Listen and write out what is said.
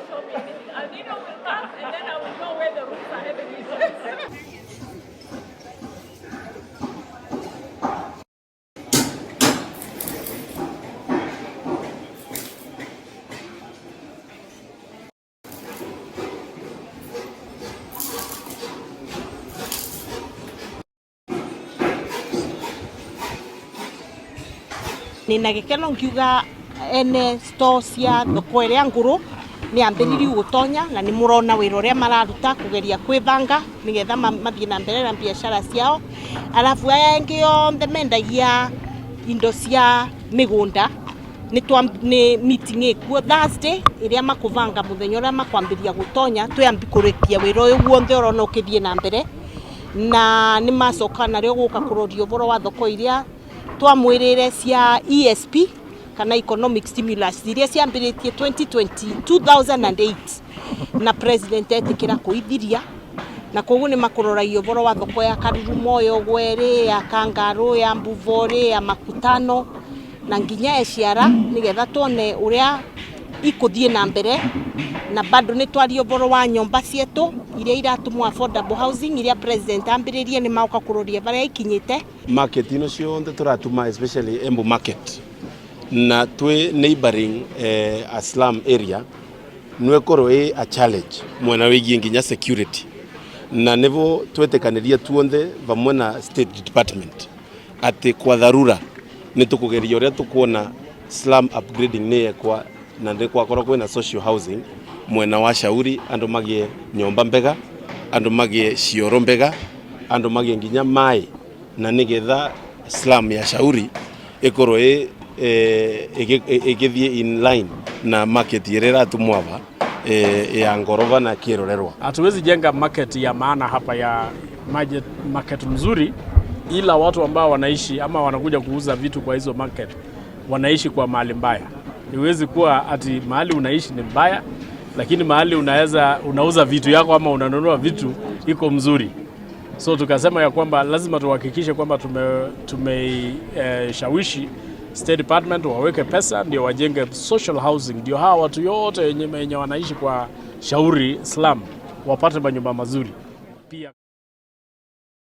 Show me anything. El Nino will come and then I will know where the rooms are having issues. Nina gikeno ngiuga ene store cia thoko iria nguru ni ambiririe gutonya na ni murona wira uria mararuta kugeria kwibanga nigetha mathie na mbere na biashara ciao. Arafu aya engi onthe mendagia indo cia migunda ni meeting ikuo Thursday iria makubanga muthenya uria makwambiria gutonya twambi kurikia wira uyu guonthe urona ukithie na mbere na ni macoka nario guka kuroria uboro wa thoko iria twamwirire cia ESP kana economic stimulus iria ciambiritie 2020 2008 na president etikira kuithiria na koguo ni makuroragia uboro wa thoko ya Karurumo Gweri ya Kangaroo ya Mbuvori ya Makutano na nginya eciara nigetha tuone uria ikuthie na mbere na bado ni twaria uboro wa nyomba cietu iria iratumwo affordable housing iria president ambiririe ni mauka kuroria baria ikinyite. Market ino cionthe turatuma, especially Embu market na twi neighboring a slum area, nwekorwo i a challenge mwena wigie nginya security, na nivo twetikaniria tuonthe vamwe na State Department ati kwa dharura ni tukugeria uria tukuona slum upgrading ni yekwa na ndi kwakorwo kwina social housing mwena wa Shauri, andu magie nyomba mbega, andu magie cioro mbega, andu magie nginya mai, na nigetha slum ya Shauri ikorwo igithie in line na market iria iratumwa va ya ngorova na kirorerwa. Hatuwezi jenga market ya maana hapa ya market mzuri, ila watu ambao wanaishi ama wanakuja kuuza vitu kwa hizo market wanaishi kwa mahali mbaya. Iwezi kuwa ati mahali unaishi ni mbaya, lakini mahali unaweza unauza vitu yako ama unanunua vitu iko mzuri. So tukasema ya kwamba lazima tuhakikishe kwamba tumeshawishi State Department waweke pesa ndio wajenge social housing, ndio hawa watu yote wenye wanaishi kwa Shauri slum wapate manyumba mazuri pia.